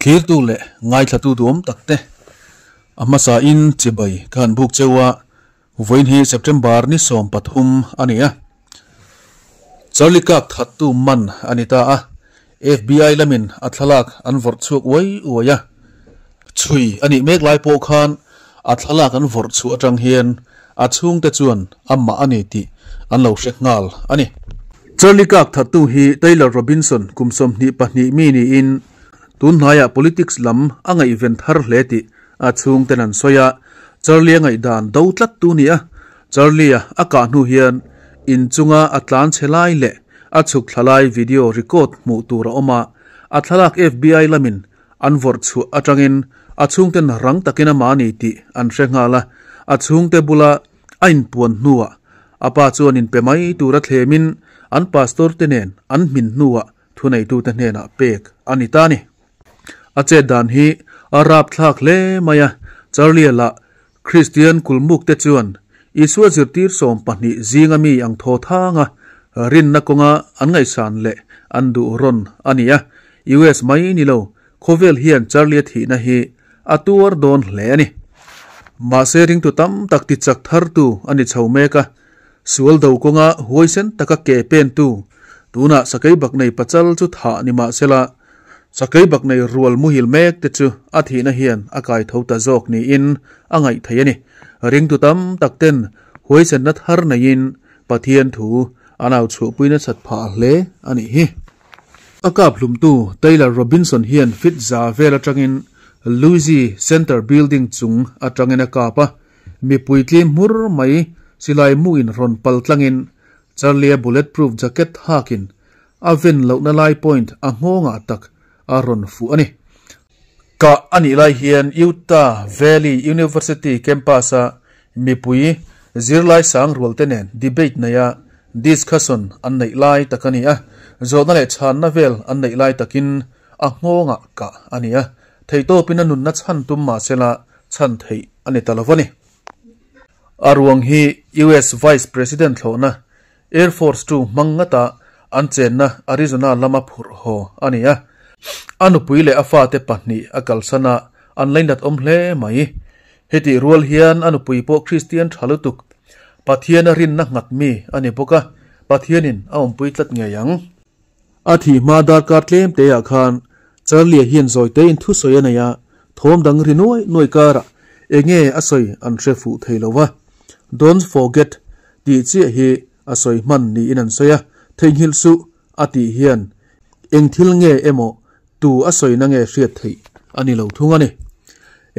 Thlirtu leh ngaithlatu duhawm tak te a hmasa in chibai ka han buk cheu a, vawiin hi September ni 13 a ni a. Charlie Kirk thattu man a ni ta a, FBI lamin a thlalak an vawrh chhuak uai uai a. Chhui a nih mek lai pawh khan a thlalak an vawrh chhuah atang hian a chhungte chuan amah a ni tih an lo hre nghal a ni. Charlie Kirk thattu hi Taylor Robinson kum 22 mi niin tun hnaiah politics lam a ngaihven thar hle tih a chhungten an sawi a. Charlie a ngaihdan do tlat tu ni a. Charlie a a kah hnu hian inchunga a tlan chhe lai leh a chhuk thla lai video record hmuh tur a awm a. A thlalak FBI lamin an vawrh chhuah atangin a chhungten rang takin amah a ni tih an hre nghal a. A chhungte bula a inpuan hnuah a pa chuan inpe mai tura thlemin an pastor te nen an hmin hnuah thuneitute hnenah pek a ni ta a ni. A chet dan hi a rapthlak hle mai a, Charlie lah Kristian kulmuk te chuan Isua zirtir 12 zinga mi ang thaw thanga rinna kawnga an ngaihsan leh an duh rawn a ni a. US mai ni lo, khawvel hian Charlie a thihna hi a tuar dawn hle a ni. Mahse ringtu tam tak ti chak thartu a ni chho mek a, sual do kawnga huaisen taka ke pentu tunah sakei bak nei pachal chu thah ni mahsela sakei bak nei rual muhil mek te chu a thihna hian a kai tho ta zawk niin a ngaih thei a ni. Ringtu tam tak ten huaisen na thar neiin Pathian thu an au chhuahpuina chat phah hle a nih hi. A kap hlumtu Taylor Robinson hian fit za vel atangin Louisy Center Building chung atangin a kap a, mipui tlim hmur mai silai muin rawn pal tlangin Charlie a bulletproof jacket hakin a ven lohna lai point a nghawngah tak a rawn fuh a ni. Kah a nih lai hian Utah Valley University campus a mipui zirlai sang rual te nen debate neia discussion an neih lai tak a ni a, zawhna leh chhanna vel an neih lai takin a nghawngah kah a ni a, theitawpin a nunna chhan tum mahsela chhan theih a ni ta lo a ni. A ruang hi US Vice President thlawhna Air Force Two hmang ngata an chenna Arizona lama phurh haw a ni a. A nupui leh a fate pahnih a kalsan a, an lainat awm hle mai. Hetih rual hian a nupui pawh Kristian tha lutuk, Pathian a rinna nghat mi a ni bawk a, Pathianin a awmpui tlat ngei ang. A thih hma darkar tlem te ah khan Charlie hian zawite in thusawi a nei a, thawm dang ri nuai nuai karah enge a sawi an hre fuh thei lo va. Don't forget tih chiah hi a sawi hman niin an sawi a, theihnghilh suh a tih hian eng thil nge emaw tu a sawina nge hriat theih a ni lo thung a ni.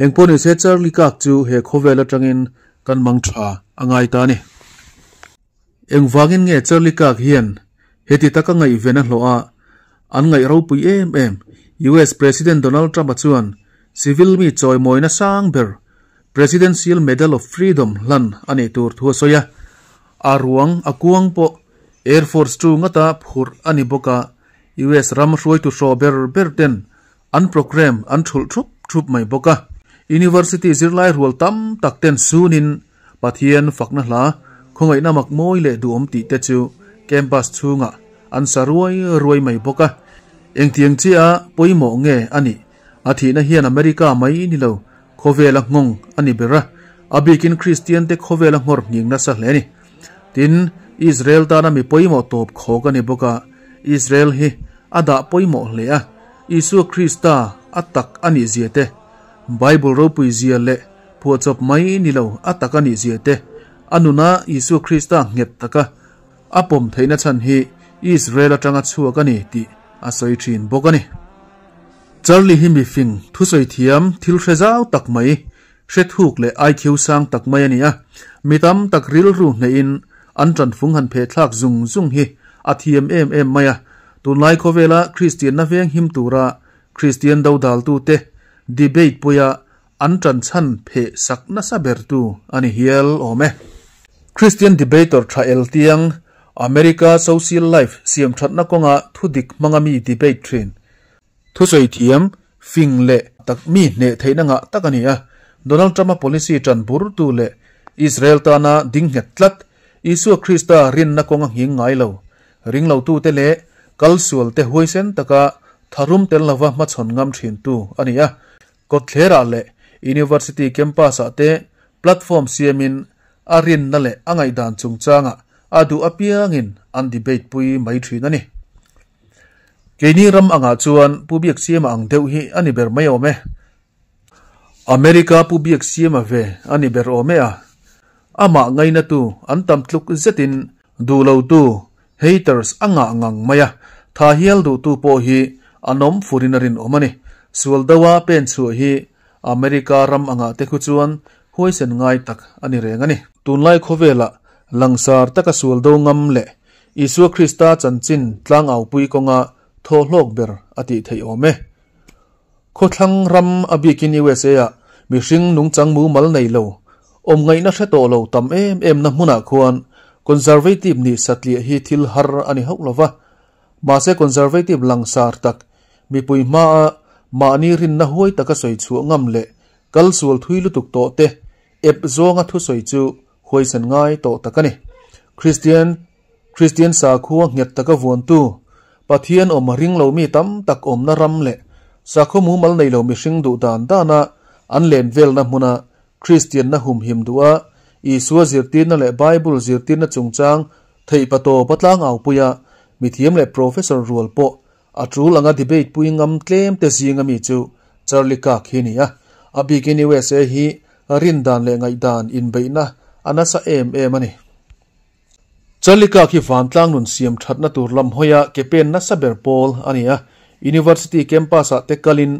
Engpawh ni se Charlie Kirk chu he khawvel atangin kan mang tha a ngai ta a ni. Engvangin nge Charlie Kirk hian heti taka ngaihven a hlawh a, an ngaih ropui em em US President Donald Trump-a chuan civil mi chawimawina sang ber Presidential Medal of Freedom hlan a nih tur thu a sawi a, a ruang a kuang pawh Air Force Two ngata phurh a ni bawk a, US ram hruaitu hraw ber ber ten an program an thulh thup thup mai bawk a. University zirlai rual tam tak ten sunin Pathian fakna hla khawngaihna mak mawi leh duhawm tih te chu campus chhungah an sa ruai ruai mai bawk a. Engtiang chiah a pawimawh nge a nih? A thihna hian America mai ni lo, khawvela nghawng a ni ber a, a bikin Kristian te khawvela nghawr nghing nasa hle a ni. Tin, Israel tana mi pawimawh tawp khawk a ni bawk a, Israel hi a dah pawimawh hle a, Isua Krista a tak a nih zia te, Bible ropui zia leh phuahchawp mai ni lo a tak a nih zia te, a nuna Isua Krista nghet taka a pawm theihna chhan hi Israel atanga chhuak a ni tih a sawi thin bawk a ni. Charlie hi mifing, thusawi thiam, thil hre zau tak mai, hre thuk leh IQ sang tak mai a ni a. Mi tam tak rilru hnehin an tanfung han pheh thlak zung zung hi a thiam em em mai a. Tunlai khawvela Kristianna veng him tura Kristian dodaltute debate puia an tanchhan pheh sak nasa bertu a ni hial awm e. Christian debater tha el tiang America social life siam thatna kawnga thudik hmanga mi debate thin. Thusawi thiam, fing leh tak mi hneh theihna ngah tak a ni a. Donald Trump-a policy tan burtu leh Israel tana ding nghet tlat, Isua Krista rinna kawnga nghing ngai lo, ring lotute leh kalsual te huaisen taka tharum tel lova hmachhawn ngam thintu a ni a. Kawtthlerah leh University campus-ah te platform siamin a rinna leh a ngaihdan chungchangah a duh apiangin an debate pui mai thin a ni. Keini ram angah chuan Pu Biaksiama ang deuh hi a ni ber mai awm e. America Pu Biaksiama ve a ni ber awm e a. Amah ngainatu an tam tluk zetin duh lotu, haters, a ngah ngang mai a, tha hial duhtu pawh hi an awm furin a rinawm a ni. Sual doa pen chhuah hi America ram angah te khu chuan huaisen ngai tak a ni reng a ni. Tunlai khawvelah langsar taka sual do ngam leh Isua Krista chanchin tlangaupui kawnga thaw hlawk ber a tih theih awm e. Khawthlang ram a bikin USA-ah mihring nungchang mumal nei lo, awm ngaihna hre tawh lo tam em em na hmunah khuan Conservative nih satliah hi thil har a ni hauh lo va. Mahse Conservative langsar tak, mipui hmaa mahni rinna huai taka sawi chhuah ngam leh kal sual thui lutuk tawh te ep zawnga thusawi chu huaisen ngai tawh tak a ni. Kristian Kristian sakhua nghet taka vuantu, Pathian awm ring lo mi tam tak awmna ram leh sakhaw mumal nei lo mihring duh dan dana an len velna hmuna Kristianna humhim duha Isua zirtirna leh Bible zirtirna chungchang theihpa tawpa tlangaupuia mithiam leh professor rual pawh A tul anga debate pui ngam tlem te zinga mi chu Charlie Kirk hi ni a. A bikin USA hi rindan leh ngaihdan inbeihna a nasa em em a ni. Charlie Kirk hi vantlang nun siam thatna tur lam hawia ke pen nasa ber pawl a ni a. University campus ah te kalin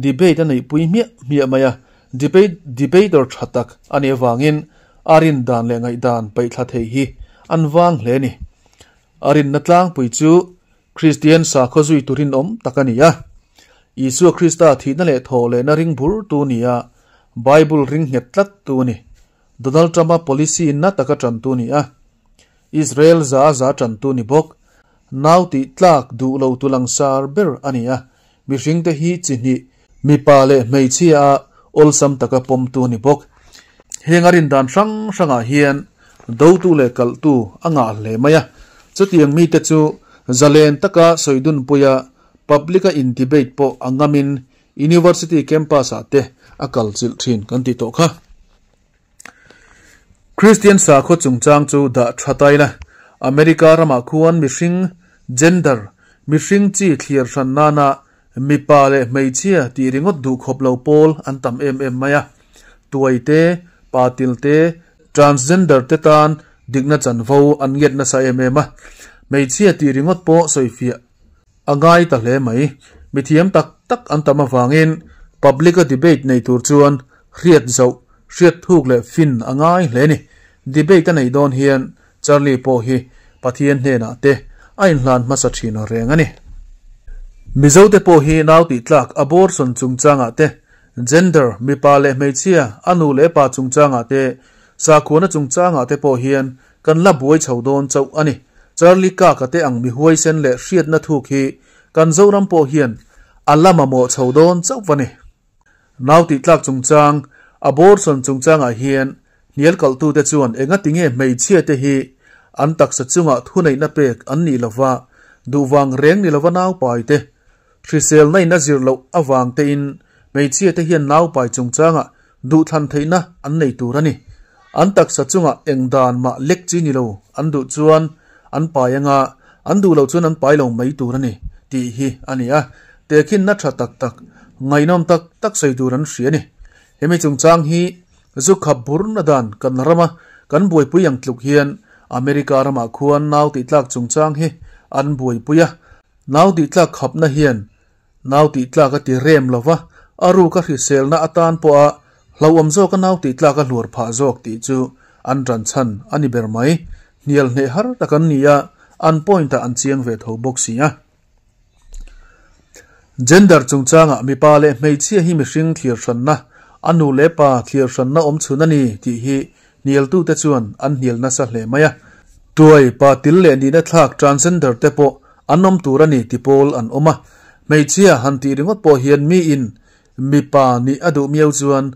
debate a neihpui hmiah hmiah mai a. Debate debater tha tak a nih avangin a rindan leh ngaihdan paihthla thei hi an vang hle a ni. A rinna tlangpui chu Kristian sakhaw zui tu rinawm tak a ni a. Isua Krista thihna leh thawh lehna ring bur tu ni a, Bible ring nghet tlat tu a ni. Donald Trump-a policy na taka tan tu ni a. Israel za a za tan tu ni bawk. Nau tih tlak duh lo tu langsar ber a ni a. Mihringte hi chi hnih, mipa leh hmeichhia a awlsam taka pawm tu a ni bawk. Heng a rindan hrang hrangah hian dotu leh kalhtu a ngah hle mai a. Chutiang mite chu zalen taka sawi dunpuia public-a in-debate pawh a ngamin University campus-ah te a kal chilh thin kan tih tawh kha. Kristian sakhaw chungchang chu dah tha ta ila, America ramah khuan mihring gender, mihring chi thliar hran nana mipa leh hmeichhia tih ringawt duh khawp lo pawl an tam em em mai a. Tuai te, pa til te, transgender te tan dikna chanvo an ngiat nasa em em a. Hmeichhia tih ringawt pawh sawifiah A ngai ta hle mai. Mithiam tak tak an tam avangin public-a debate nei tur chuan hriat zoh, hriat thuk leh fin a ngai hle ni. Debate a neih dawn hian Charlie pawh hi Pathian hnenah te a inhlan hmasa thin reng a ni. Mizote pawh hi nau tih tlak abortion chungchangah te, gender, mipa leh hmeichhia, a nu leh pa chungchangah te, sakhuana chungchangah te pawh hian Kan la buai chho dawn chauh a ni. Charlie Kaka te ang mi huaisen leh hriatna thuk hi kan Zoram pawh hian a la mamawh chho dawn chauh va ni. Nau tih tlak chungchang, abortion chungchangah hian hnial kalhtute chuan engatinge hmeichhia te hi an taksa chungah thuneihna pek an nih lova, duh vang reng ni lova naupai te hriselna in a zir loh avang tein hmeichhia te hian naupai chungchangah Duhthlan theihna an nei tur a ni. An taksa chungah eng dan mah lek chi ni lo, an duh chuan an pai anga, an duh loh chuan an pai lo mai tur a ni, tih hi a ni a. Tehkhinna tha tak tak, ngaihnawm tak tak sawi tur an hria a ni. Hemi chungchang hi zu khap burna dan kan rama kan buaipui ang tluk hian America ramah khuan nau tihtlak chungchang hi an buaipui a. Nau tihtlak khapna hian Nau tihtlak a ti rem lo va, a ruk a hriselna atan pawha hlauhawm zawka nau tihtlak a hluar phah zawk tih chu an ran chhan a ni ber mai. Hnial hneh har tak an ni a, an point-ah an chiang ve tho bawk si a. Gender chungchangah mipa leh hmeichhia hi mihring thlir hranna, a nu leh pa thlir hranna awm chhun a ni tih hi hnialtute chuan an hnial nasa hle mai a. Tuai, pa til leh nihna thlak transgender te pawh An awm tur a ni ti pawl an awm a, hmeichhia han tih ringawt pawh hian miin mipa nih a duh miau chuan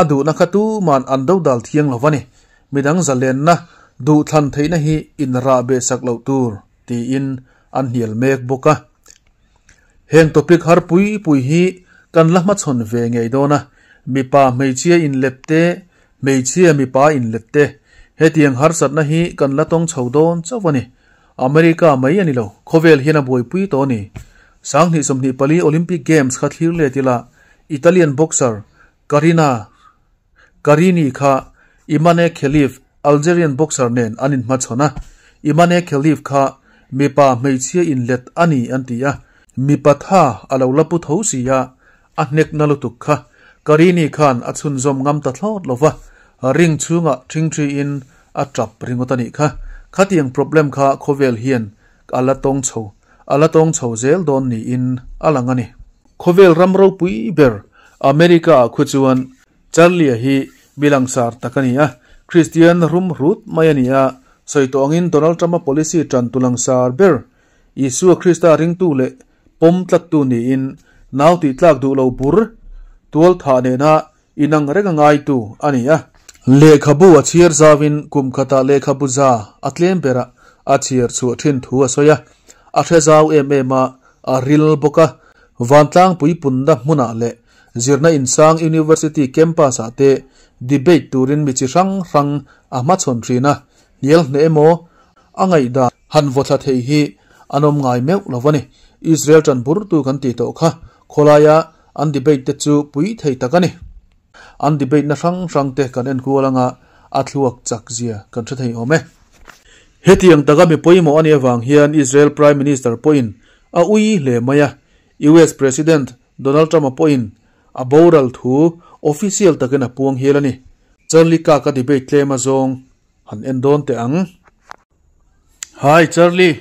a duhna kha tuman an dodal thiang lo va ni. Midang zalenna duhthlan theihna hi inrah beh sak loh tur tiin an hnial mek bawk a. Heng topic har pui pui hi kan la hmachhawn ve ngei dawn a, mipa hmeichhia inlet te, hmeichhia mipa inlet te, hetiang harsatna hi kan la tawng chho dawn chauh a ni. America mai a ni lo, khawvel hian a buaipui tawh a ni. 2024 Olympic Games kha thlir let ila, Italian boxer Karina Carini kha Imane Khelif, Algerian boxer nen an inhmachhawn a, Imane Khelif kha mipa hmeichhia inlet a ni an ti a, mipa tha a lo la pu tho si a, a hnek na lutuk kha Carini khan a chhunzawm ngam ta thlawt lo va, ring chhungah ṭhingṭhiin a ṭap ringawt a nih kha. Khatiang problem kha khawvel hian a la tawng chho, a la tawng chho zel dawn niin a lang a ni. Khawvel ram ropui ber America-ah khu chuan Charlie-a hi mi langsar tak a ni a, Kristian rum hrut mai a ni a, sawi tawh angin Donald Trump-a policy tantu langsar ber Isua Krista ringtu leh pawm tlattu niin nau tih tlak duh lo bur tual thah nena inang reng a ngaitu a ni a. Lehkhabu a chhiar zauin kum khatah lehkhabu za a tlem berah a chhiar chhuah thin thu a sawi a, a hre zau em em a, a ril bawk a, vantlangpui punna hmunah leh Zirna insang University campus ah te debate turin mi chi hrang hrang a hmachhawn thin a, hnial hneh emaw a ngaihdan han vaw thla thei hi an awm ngai meuh lo a ni. Israel tan burtu kan tih tawh kha khawlaia an debate te chu pui thei tak a ni. An debate na hrang hrang te kan en kual anga a thluak chak zia kan hre thei awm e. Hetiang taka mi pawimawh a nih avang hian Israel Prime Minister pawhin a ui hle mai a, US President Donald Trump-a pawhin a boral thu official takin a puang hial a ni. Charlie Kirk-a debate tlem a zawng han en dawn teh ang. Hi Charlie,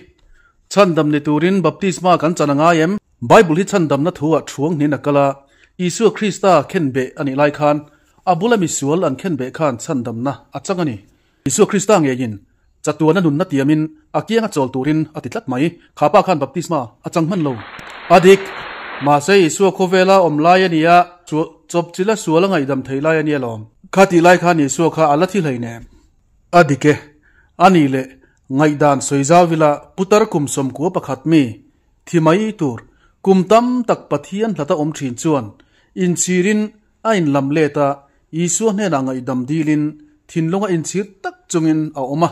chhandam ni turin baptisma kan chan a ngai em? Bible hi chhandamna thu ah thuang hnin a kal a, Isua Krista khenbeh a nih lai khan a bula misual an khenbeh khan chhandamna a chang a ni. Isua Krista ngeiin chatuana nunna tiamin a kianga chawl turin a ti tlat mai. Kha pa khan baptisma a chang hman lo. A dik. Mahse Isua khawvela awm lai a nia, chawp chila sual a ngaihdam thei lai a nia lawm. Kha tih lai khan Isua kha a la thi hlei nem. A dik e. A nih leh, ngaihdan sawi zau ila putar kum 91 mi thi mai tur kum tam tak Pathian hlata awm thin chuan inchhirin A inlam let a, Isua hnenah ngaihdam dilin thinlunga inchhir tak chungin a awm a,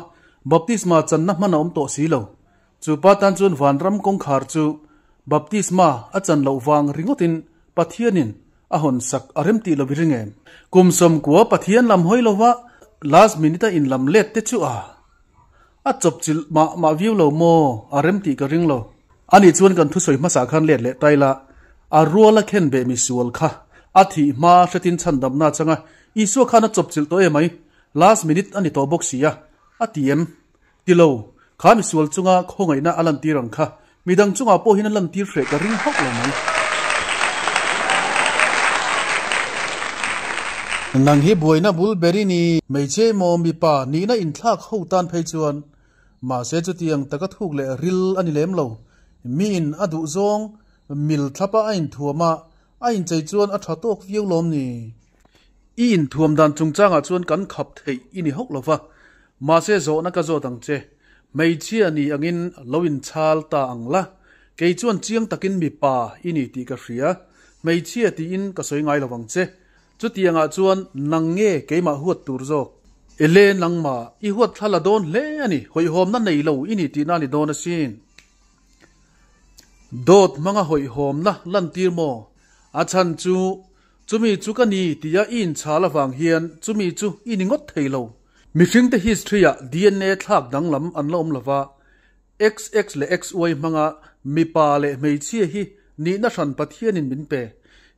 baptisma channa hman a awm tawh si lo. Chu pa tan chuan vanram kawngkhar chu baptisma a chan loh vang ringawtin Pathianin a hawn sak a rem tih lo i ring em? Kum 90 Pathian lam hawi lova last minute a inlam let te chu a a chawpchilh mah mah viau lo maw? A rem tih ka ring lo. Ani chuan kan thusawi hmasa khan let leh taila a ruala khen beh misual kha a thih hma hretin chhandamna changa Isua khan a chawpchilh tawh em ai? Last minute a ni tawh bawk si a, a ti em? Ti lo, kha misual chunga khawngaihna a lantir ang kha midang chungah pawhin a lantir hreh ka ring hauh lo mai. Nang hi buaina bul ber i ni. Hmeichhe emaw mipa nihna inthlak ho tan phei chuan Mahse chutiang taka thuk leh ril a ni lem lo. Miin a duh zawng mil thlapa a inthuam a, a inchei chuan a tha tawk viau lawm ni? I inthuam dan chungchangah chuan kan khap theih i ni hauh lo va. Mahse zawhna ka zawt ang che. Hmeichhia ni angin lo inchhal ta ang la. Kei chuan chiang takin mipa i ni tih ka hria. Hmeichhia tiin ka sawi ngai lo vang che. Chutiangah chuan nang nge keimah huat tur zawk? Ele nangmah, i huat thla la dawn hle a ni, hawihhawmna nei lo i ni tihna a ni dawn asin. Dawt hmanga hawihhawmna lantir maw? A chhan chu, chumi chu ka ni tia i inchhal avang hian chumi chu i ni ngawt thei lo. Mihringte history-ah DNA thlak danglam an la awm lova, XX leh XY hmanga mipa leh hmeichhia hi nihna hran Pathianin min pe.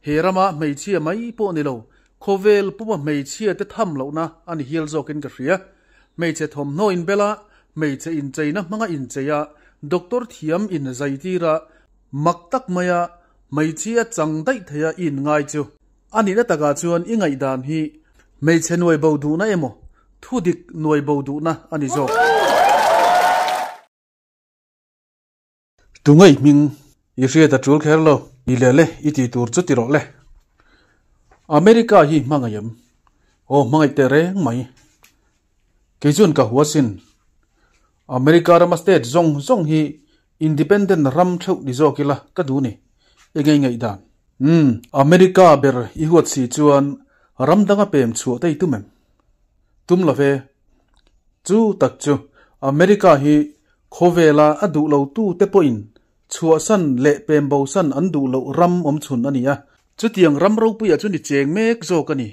He rama hmeichhia mai pawh ni lo, khawvel puma hmeichhia te tham lohna a ni hial zawkin ka hria. Hmeichhe thawmhnaw inbel a, hmeichhe incheina hmanga inchei a, doctor thiam in zai tir a, mak tak maia hmeichhia chang daih theia i inngai chu. A nihna takah chuan i ngaihdan hi hmeichhe nuai bo duhna emaw thudik nuai bo duhna a ni zawk. Tungaih hming i hriat a tul kher lo. I leh le, i tih tur chu ti rawh le. America hi hmangaih em? Aw hmangaih teh reng mai. Kei chuan ka hua sin. America rama state zawng zawng hi independent ram theuh ni zawk ila ka duh ni. Enge i ngaihdan? Umm, America ber i huat si chuan ram danga pem chhuah te i tum em? Tum lo ve. Chu tak chu America hi khawvela a duh lo tu te pawhin chhuahsan leh pem bosan an duh loh ram awm chhun a ni a. Chutiang ram ropuia chu ni cheng mek zawk a ni.